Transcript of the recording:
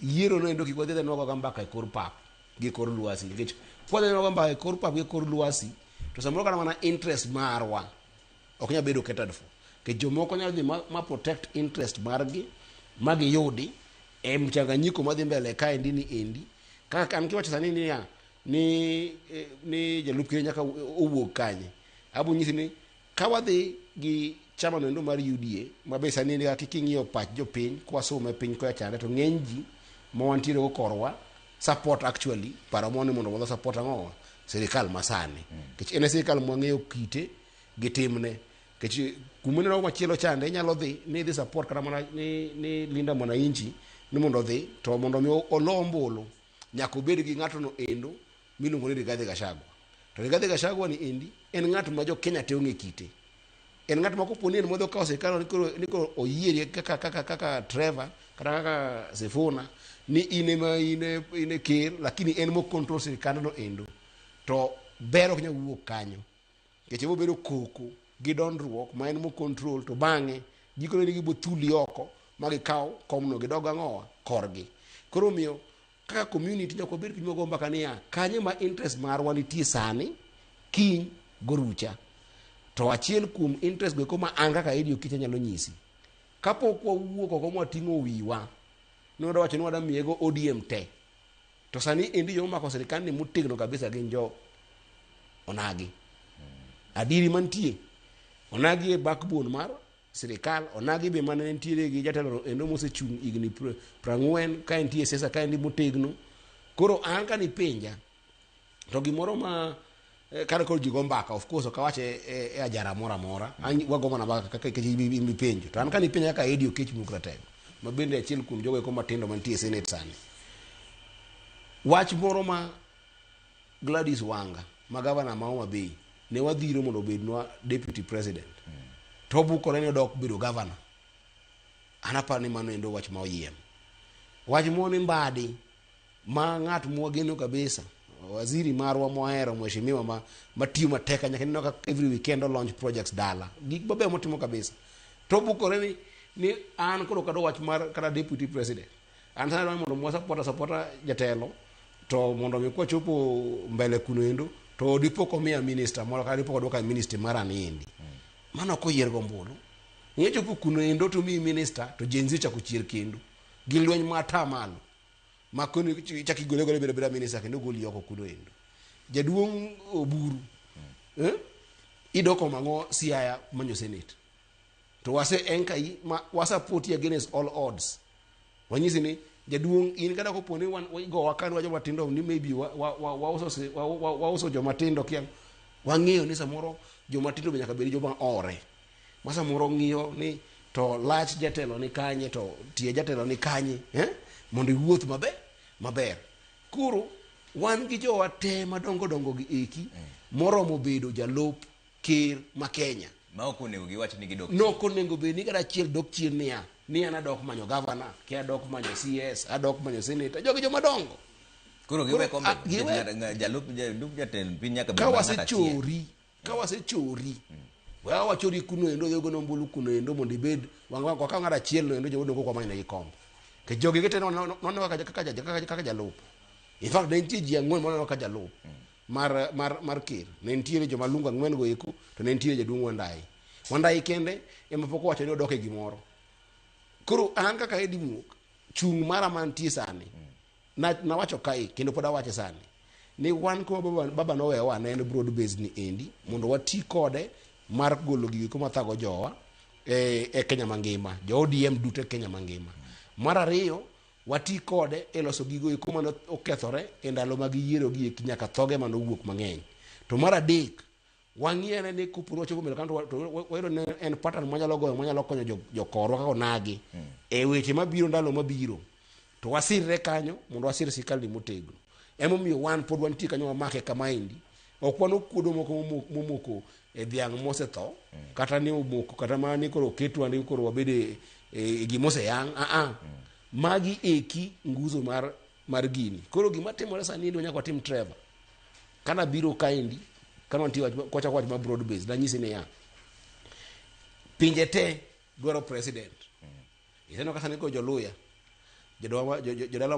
Yiero no endo kik wadhi adhiya nwago mbaka e kor pap gi kor lwasi nikech kwadhi nwago mbaka e kor pap gi kor lwasi to samoro kata mana interest marwa ok nyal bedo catered for. Nikech jomoko nyalo dhi ma protect interest margi ma giyudi e mchanganyiko madhi mbele kaendi ni endi. Kaka an kiwacho sani niya ni jalup ker nyaka owuog kanye. Abo nyisi ni ka wadhi gi chama noendo mar UDA ma be sani ni kaka king'iyo pach jopiny kwasume piny koya chande to ng'eny ji ma wantiere go korwa support actually paro moro ni mondo wadhi support ang'o sirikal masani. Nikech en e sirikal mwang'eyo kite gi timne. Nikech kuma ineno machielo chande inyalo dhi ni idhi support kata mana ni Linda Mwananchi ni mondo odhi to mondo mi olo ombulu nyaka obed gi ng'ato no endo miluongo ni Rigathi Gachagua. To Rigathi Gachagua ni endi en ng'at ma jo Kenya te ong'e kite. En ng'at ma kopo ni en modho kawo sirikal ni koro oyieri kaka Trevor kata kaka Sifuna ni in ema in e ker lakini en mo control sirikand no endo to ber ok nyal wuok kanyo. Nikech ebo bedo koko gi dondruok ma en mo control to bang'e gikone ni gibo thuli oko ma gikaw komno gidog ang'owa korgi. Koro omiyo kaka community nyaka wabed piny wago mbaka niya kanye ma interest marwa nitie sani kiny gorucha. To achiel kuom interest go eko ma an kaka Eddy Oketch anyalo nyisi. Kapok wawuok oko mwating'o wiwa ni wadwa wacho ni wadwa miye go ODM te. To sani endi joma omako sirikal ni motegno kabisa gin jo onagi. Adieri mantie onagi e backbone mar sirikal, onagi be mane nitiere gi jatelo endo mosechung' higni 40 ka entie e siasa ka endi motegno. Koro an ka nipenja to gimoro ma kane koro ji go mbaka of course ok awache e ajara moro amora an wago mana mbaka kaka nikech in mipenjo to an ka nipenja kaka Eddy Oketch Muk Ratego ma bende achiel kuom jogo eko matindo mantie e senate sani wach moro ma Gladys Wanga ma gavana ma Homa Bay ne wadhiro mondo obednwa deputy president to obukore ni odok bedo gavana an aparo ni mano endo wach ma oyiem wach moro ni Mbadi ma ng'at mwageno kabisa waziri marwa mohero mheshimiwa matiyo matek nyaka ineno ka every weekend o launch projects dala gik mabeyo motimo kabisa to obukore ni an koro kado wach mar kata deputy president an sana dwaro mondo mwa support supporta jatelo to mondo mi kwachopo mbele kuno endo to dipo komiya minister moro kata dipo kodwoka ministry mara niendi mano ok oyier gombulu ing'e chopo kuno endo to miyi minister to Gen Z ochako chier kendo gi lweny ma atamalo ma koni ichako igole gola bedo abeda minister kendo goli oko kuno endo jaduong' Oburu eh? Idoko mang'o Siaya manyo senate to wase enkai ma wasapoti against all odds wanyisi ni jaduong' in kata kopo ni wan igowa ka ni joma tindo ni maybe wauso wauso joma tindo kia wang'eyo ni samoro joma tindo be nyaka bed joma ore ma samoro ng'iyo ni to lach jatelo ni kanye to tie jatelo ni kanye eh? Mondo iwuoth maber maber. Koro wan gi jowa te madongo dongo gi eki moromo bedo jalup ker ma Kenya ma ok onego giwach ni gidok nok onego bed ni kata achiel dok chien niya ni an adok manyo gavana kia adok manyo CS adok manyo senator jogi joma dongo. Koro giwe kombe jalup jatend piny nyaka bed ka wasechori ka wasechori we wachori kuno endo dhi gono ombulu kuno endo mondo ibed wakaw ng'at achiel no endo joma odong' kwa manyo negi kombe nikech jogi gite noneno kaka jalup. In fact ne nitie ji ang'wen maneno kaka jalup mar ker. Ne nitiere joma lungo ang'wen go eko to ne nitiere jaduong' Wandayi. Wandayi kende ema pok owacho ni odok e gimoro. Koro an kaka Eddy Muok chung' mara mantie sani nawacho kae kendo pod awache sani ni wan kuma baba nowewa ne en broad base ni endi mondo wati kode mar golo gigo kuma thago jowa e Kenya mangima jo ODM duto e Kenya mangima. Mar ariyo wati kode e loso gigo eko mane okethore e ndalo mag yiero gi eki nyaka thoge mane owuok mang'eny. To mar adek wang'iye ni kopo ni wachopo mbele kanyo to wayudo ni en pattern mwanyalo goyo mwanyalo konyo jokorwa kaka onagi e weche mabiro ndalo mabiro to wasirre kanyo mondo wasir sirkal ni motegno. Emomiyo wan pod wantie kanyo wamake kama endi ok wan okuodo moko momoko e dhiang' mosetho kata ni omoko kata mana ni koro oketwa ni koro wabed e gima oseyang' Magi eki nguzo mar gini. Koro gima timore sani ni nyaka watim Trevor. Kana biro kaendi kana wantie wach kochako wach ma broad base nanyisi niya pinje te dwaro president. Ineno ka sani koro joluya Jodala.